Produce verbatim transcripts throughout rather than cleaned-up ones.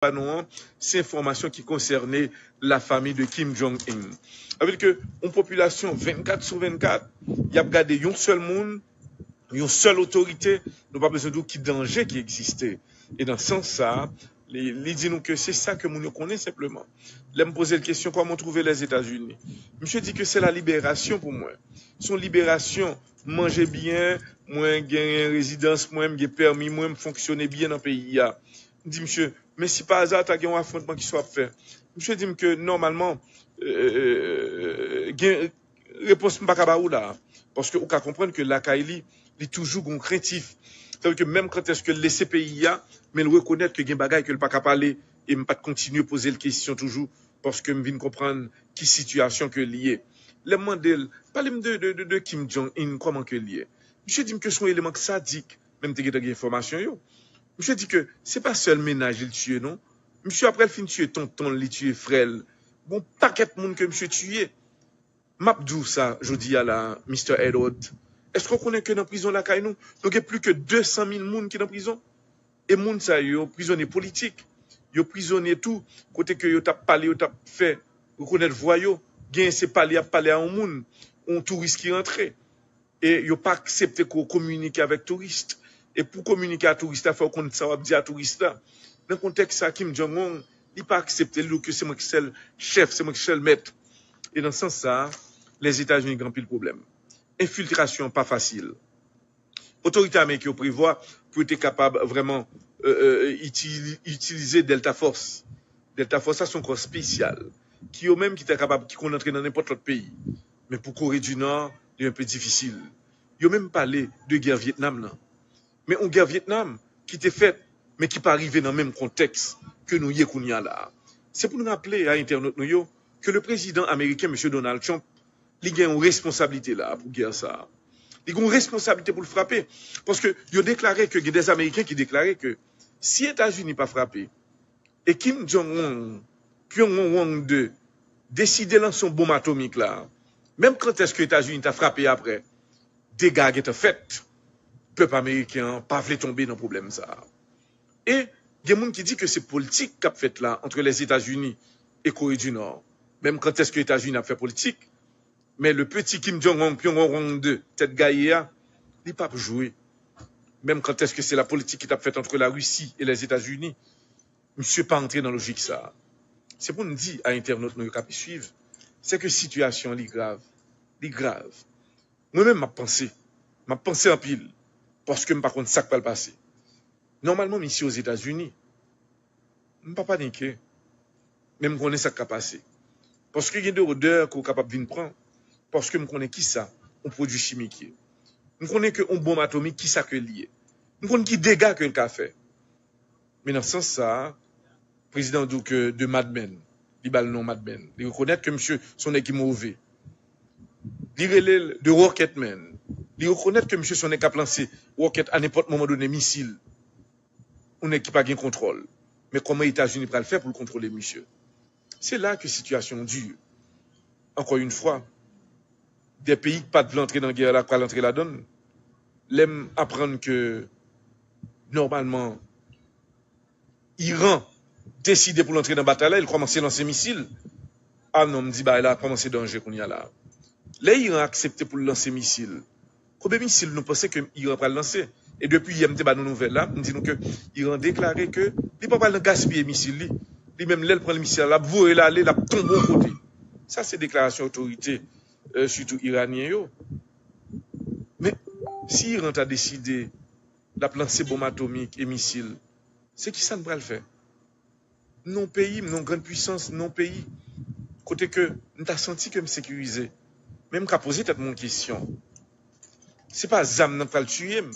ba nou an, se enfòmasyon ki konsène lafanmi de Kim Jong-un. Sa vle di ke yon popilasyon vennkat sou vennkat, y ap gade yon sèl moun, yon sèl otorite, nou pa bezwen di w ki danje ki egziste. E nan sans sa, li, li di nou ke se sa ke moun yo konnen senpleman. Lè m poze l kesyon, kòman w twouve Lèzetazini? Misye di ke se la liberasyon pou mwen. Se yon liberasyon, m manje byen, mwen genyen rezidans mwen, m gen pèmi mwen, m fonksyone byen nan peyi a. M di misye, men si pa aza ta gen yon afwontman, kisa w ap fè? Misye di m ke nòmalman, euh, gen repons m pa ka ba ou la. Paske ou ka konprann ke lakay li, li toujou gon krentif. Sa vle ke menm kantèske l lese peyi a, men l rekonèt ke gen bagay ke l pa ka pale, e m pa t kontinye poze l kesyon toujou, paske m vin konprann ki sitiyasyon ke l ye. Lè m mande l, pale m de, de, de, de Kim Jong-un, kòman ke l ye? Misye di m ke se yon eleman k sadik, men m te gentan gen enfòmasyon yo. Misye di ke se pa sèl mennaj li l tiye non. Misye, apre l fin tiye tonton l, li tiye frè l. Gon pakèt moun ke misye tiye. M ap di w sa jodi a la, Mistè Edward. Èske w konnen ke nan prizon lakay nou, nou gen plis ke de san mil moun ki nan prizon? E moun sa yo, prizonye politik, yo prizonye tou, kote ke yo t ap pale, yo t ap fè rekonèt vwa yo, genyen se pale y ap pale a yon moun, yon touris ki rantre. E yo pa aksepte ke w kominike avèk touris. E pou w kominike a touris la, fò w konn sa w ap di a touris la. Nan kontèks sa, Kim Jong-un, li pa aksepte, li di w ke se mwen ki sèl chèf, se mwen ki sèl mèt. E nan sans sa, Lèzetazini gen anpil pwoblèm. Enfiltrasyon pa fasil. Otorite ameriken yo prevwa pou yo te kapab vrèman, euh, euh, itili-, itilize Delta Force. Delta Force la se yon kò espesyal ki yo menm ki ta kapab, ki konn antre nan nenpòt lòt peyi. Men pou Kore di Nò, li enpe difisil. Yo menm pale de gè Vyetnam nan. Men yon gè Vyetnam ki te fèt, men ki pa rive nan menm kontèks ke nou ye kounye a la. Se pou n raple a entènot nou yo ke le prezidan ameriken, mesye Donald Trump, li gen yon responsablite la pou gè sa a. Li gen yon responsablite pou l frape. Paske yo deklare ke, gen dè Ameriken ki deklare ke si Etazini pa frape, e Kim Jong-un, Pyongyang de, deside lanse yon bonm atomik la, menm kantèske Etazini ta frape apre, dega gentan fèt. Pèp ameriken an pa vle tonbe nan pwoblèm sa a. E gen moun ki di ke se politik k ap fèt la antre Lèzetazini e Kore di Nò. Menm kantèske Etazini ap fè politik, men le petit Kim Jong-un, Pyongyang de, tèt gaye a, li p ap jwe. Menm kantèske se la politik ki t ap fèt antre Larisi e Lèzetazini, misye pa antre nan lojik sa a. Se pou n di a entènot nou yo k ap swiv, se ke sitiyasyon an li grav. Li grav. Mwen menm, m ap panse. M ap panse anpil, paske m pa konn sa k pral pase. Nòmalman, m isi Ozetazini. M pa panike, men m konnen sa k ka pase. Paske gen de odè ke w kapab vin pran, paske m konnen kisa yon pwodui chimik ye. M konnen ke yon bonm atomik, kisa ke l ye. M konn ki dega ke l ka fè. Men nan sans sa a, prezidan di w ke de madmen, li ba l non madmen. Li rekonèt ke misye se yon nèg ki move. Li rele l de Rocketman. Li rekonèt ke misye se yon nèg k ap lanse wòkèt a nenpòt moman done, misil. Yon nèg ki pa gen kontwòl. Men kòman Etazini pral fè pou l kontwole misye? Se la ke sitiyasyon an di. Encore une fois, de peyi ki pa t vle antre nan gè la pral antre ladan l. Lè m aprann ke nòmalman Iran deside pou l antre nan batay la, e l kòmanse lanse misil. A non, m di bagay la kòmanse danje kounye a la. Lè Iran aksepte pou l lanse misil, konbyen misil nou panse ke Iran pral lanse? E depi yè m te ba nou nouvèl la, m di nou ke Iran deklare ke li pa pral nan gaspiye misil li. Li menm, lè l pran misil la, l ap voye l ale, l ap tonbe yon kote. Sa se deklarasyon otorite, euh, sitou iranyen yo. Men, si Iran ta deside l ap lanse bonm atomik e misil, se kisa n pral fè? M nan yon peyi, m nan yon grann pwisans, m nan yon peyi kote ke m ta santi ke m sekirize. Men m ka poze tèt mwen yon kesyon. Se pa zam nan k pral tiye m.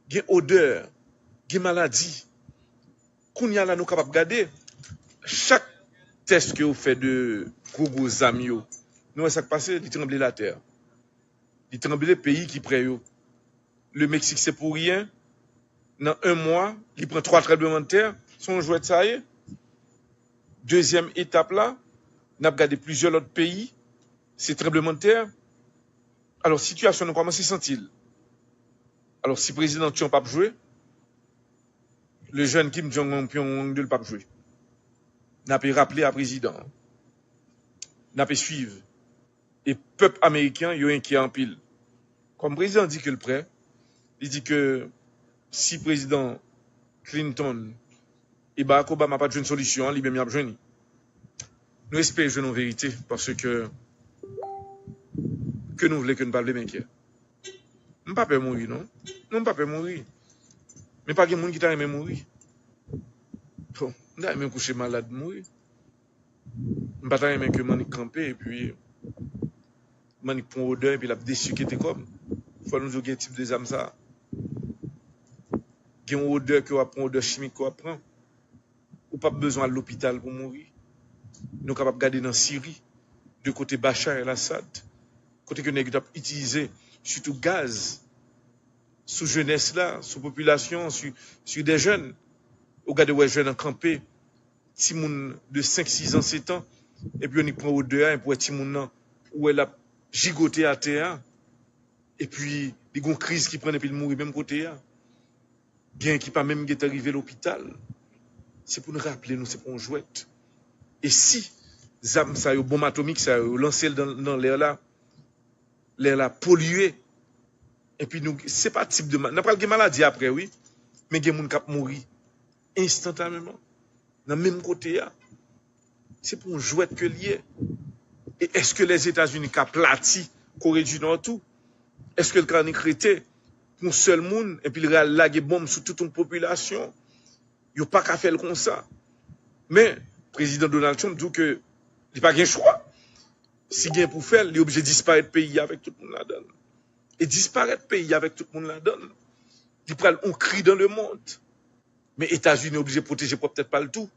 Gen odè, gen maladi. Kounye a la, nou kapab gade, chak tès ke yo fè de gwo gwo zam yo, nou wè sa k pase, li tranble latè. Li tranble peyi ki prè yo. Le Meksik se pou ryen. Nan en mwa, li pran twa tranblemanntè. Se yon jwèt sa ye. Dezyèm etap la, n ap gade plizyè lòt peyi. Se tranblemanntè. Alò, sitiyasyon nou kòmanse santi l. Alò, si prezidan Trump ap jwe, le jeune Kim Jong-un Pyongyang de l p ap jwe. N ape raple a prezidan an. N ape swiv. E pèp ameriken an, yo enkyè anpil. Kòm prezidan di ke l prè, li di ke si prezidan Clinton e Barack Obama pa t jwenn solisyon an, li menm y ap jwenn li. Nou espere jwenn yon verite, paske ke nou vle ke nou pa vle, men enkyè. M pa pè mouri, non. Non, m pa pè mouri. Men pa gen moun ki ta renmen mouri. Bon, m ta renmen kouche malad mouri. M pa ta renmen ke m annik kanpe, epi m annik pran odè, epi l ap desikete kò m. Fò nou di w gen tip de zam sa. Gen yon odè ke w ap pran, odè chimik ke w ap pran. Ou p ap bezwen al lopital pou mouri. Nou kapab gade nan Siri, de kote Bashar el Assad, kote ke nèg yo t ap itilize sitou gaz sou jenès la, sou popilasyon, sou, sou de jèn. Ou gade, wè jèn an kanpe, timoun de senk, sis an, sèt an, epi yo nik pran odè a, epi wè timoun nan, ou wè l ap jigote atè a, epi li gon kriz ki pran epi l mouri menm kote a. Gen ki pa menm gentan rive lopital. Se pou n raple nou, se pa yon jwèt. E si zam sa yo, bonm atomik sa yo, yo lanse l nan, nan lè la, lè la polye, epi nou, se pa tip de, ma- n ap pral gen maladi apre, wi, men gen moun k ap mouri enstantaneman, nan menm kote a. Se pa yon jwèt ke l ye. E èske Lèzetazini ka plati Kore di Nò tou? Èske l ka annik rete pou yon sèl moun, epi l al lage bonm sou tout yon popilasyon? Yo pa ka fè l konsa. Men, prezidan Donald Trump di w ke li pa gen chwa. Si gen pou fè l, li oblije disparèt peyi a avèk tout moun ladan l. E disparèt peyi a avèk tout moun ladan l, li pral yon kri dan lemond. Men Etazini oblije pwoteje pwòp tèt pa l tou.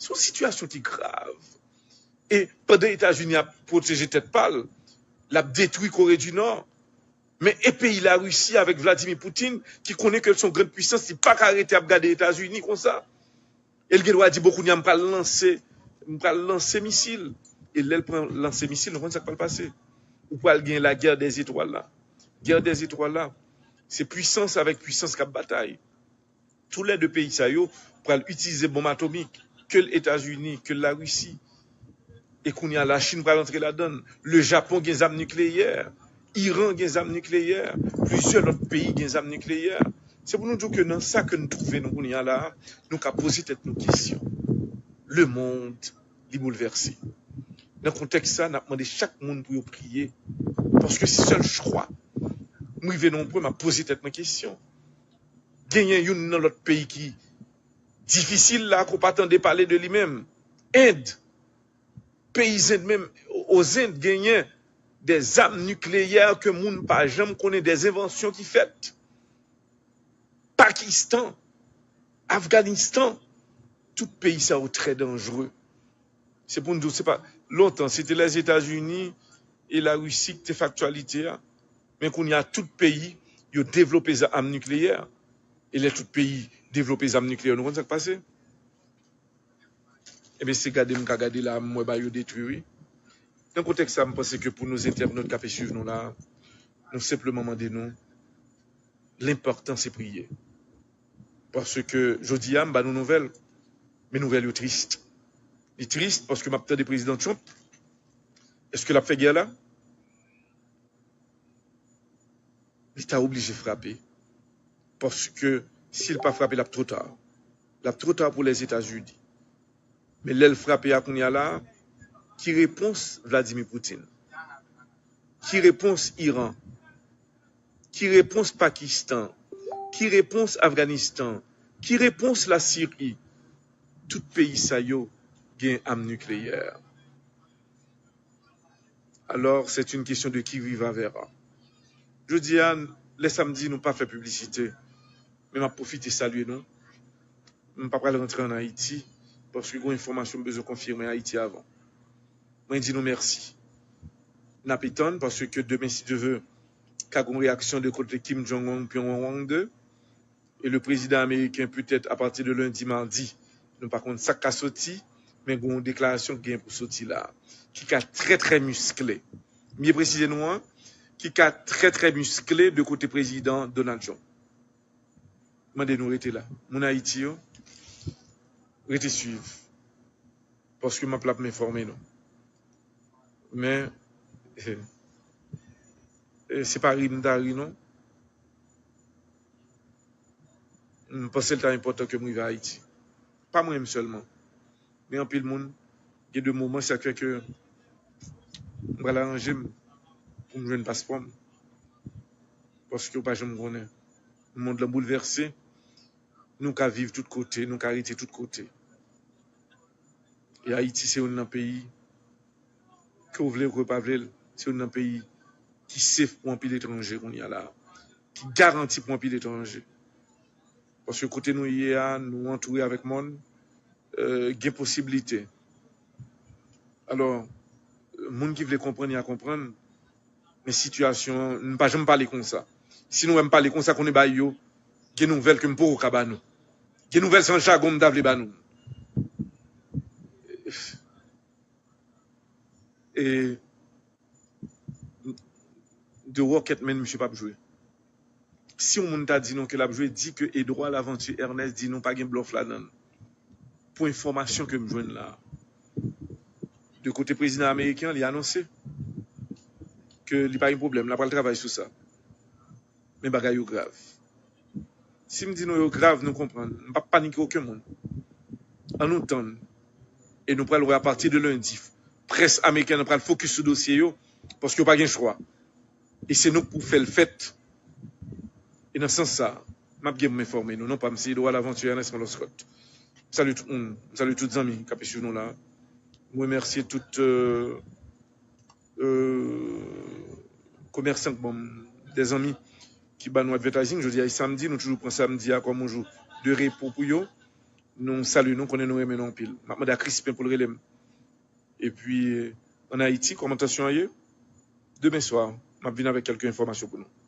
Se yon sitiyasyon ki grav. E pandan Etazini ap pwoteje tèt pa l, l ap detwi Kore di Nò. Men e peyi Larisi avèk Vladimir Putin, ki konnen ke l se yon grann pwisans, li pa ka rete ap gade Etazini konsa. E l gen dwa di, bon, kounye a m pral lanse, m pral lanse misil. E lè l pran lanse misil, nou konn sa k pral pase. Ou pral gen lagè dèzetwal la. Gè dèzetwal la, se pwisans avèk pwisans k ap batay. Toulède peyi sa yo pral itilize bonm atomik, ke l Etazini, ke l Larisi. E kounye a, Lachin pral antre ladan l. Le Japon gen zam nikleyè. Iran gen zam nikleyè. Plizyè lòt peyi gen zam nikleyè. Se pou nou di w ke nan sa ke n twouve nou kounye a la a, nou ka poze tèt nou kesyon. Lemond, li boulvèse. Nan kontèks sa, n ap mande chak moun pou yo priye. Paske se sèl chwa. M rive nan yon pwen, m ap poze tèt mwen kesyon. Genyen youn nan lòt peyi ki difisil la, ke w pa tande pale de li menm. End. Peyi Zend menm, o Zend genyen de zam nikleyè ke moun pa janm konnen, de envansyon ki fèt. Pakistan, Afganistan, tout peyi sa yo trè danjere. Se pou n di w, se pa lontan, se te Lèzetazini e Larisi ki te fè aktyalite a. Men kounye a, tout peyi yo devlope zam nikleyè. E lè tout peyi devlope zam nikleyè, nou konn sa k pase? Ebyen, se gade m ka gade la, m wè bagay yo detwi, wi. Nan kontèks sa, m panse ke pou nou entènot k ap swiv nou la, nou senpleman mande nou, lenpòtan se priye. Paske jodi a, m ba nou nouvèl, men nouvèl yo tris. Li tris paske m ap tande prezidan Trump. Èske l ap fè gè la? Li ta oblije frape. Paske si l pa frape, l ap twò ta. L ap twò ta pou Lèzetazini. Men lè l frape a kounye a la, ki repons Vladimir Putin? Ki repons Iran? Ki repons Pakistan? Ki repons Afganistan? Ki repons Lasiri? Tout peyi sa yo gen am nikleyè. Alors, c'est une question de qui vivra verra. Jodi a, lè sa m di nou pa fè piblisite, men m ap pwofite salye nou. M pa pral rantre ann Ayiti, paske gon enfòmasyon m bezwen konfime Ayiti avan. Mwen di nou mèsi. N ap etann, paske demen, si Dye vle, ka gon reyaksyon de kote Kim Jong-un, Pyongyang de. E le prezidan ameriken, petèt apati de lendi, madi, nou pa konn sa k ka soti, men gen yon deklarasyon ki gen pou soti la, ki ka trè, trè miskle. M byen presize nou an, ki ka trè, trè miskle de kote prezidan Donald Trump. Mande nou rete la. Moun Ayiti yo, rete swiv. Paske m ap la pou m enfòme nou. Men, se pa ri m ta ri non. M panse l ta enpòtan ke m rive Ayiti. Pa mwen menm sèlman. Men anpil moun, gen de moman sa fè ke m pral aranje m pou m jwenn paspò m. Paske w pa janm konnen. Mond lan boulvèse. Nou ka viv tout kote, nou ka rete tout kote. E Ayiti se youn nan peyi, ke w vle ou ke w pa vle l, se youn nan peyi ki safe pou anpil etranje kounye a la, ki garanti pou anpil etranje. Paske kote nou ye a, nou antoure avèk mòn, gen posiblite. Alò, moun ki vle konprann, y a konprann, men sitiyasyon an, nou pa janm pale konsa. Si nou wè m pale konsa, konnen bay yo, gen nouvèl ke m poko ka ba nou. Gen nouvèl san jagon m ta vle ba nou. E de Rocketman, misye p ap jwe. Si yon moun ta di nou ke l ap jwe, di ke Edouard Laventure Ernest di nou pa gen blòf ladan l. Pou enfòmasyon ke m jwenn la, de kote prezidan ameriken an, li anonse ke li pa gen pwoblèm, l ap pral travay sou sa. Men bagay yo grav. Si m di nou yo grav, nou konprann. M p ap panike okenn moun. Ann nou tann. E nou pral wè apati de lendi, près ameriken an pral fokis sou dosye yo, paske yo pa gen chwa. E se nou k pou fè l fèt. E nan sans sa, m ap gen pou m enfòme nou. Non pa m se Edouard Laventure Ernest Monloscott. M salye tout moun, m salye tout zanmi k ap swiv nou la. M remèsye tout euh, euh, komèsan k ban m, de zanmi ki ban nou advertising. Jodi a e samdi, nou toujou pran samdi a kòm yon jou de repo pou yo. Nou salye nou, konnen nou renmen nou anpil. M ap mande a Crispin pou l rele m. Epi, ann Ayiti, kòman tansyon an ye? Demen swa, m ap vin avèk kèlke enfòmasyon pou nou.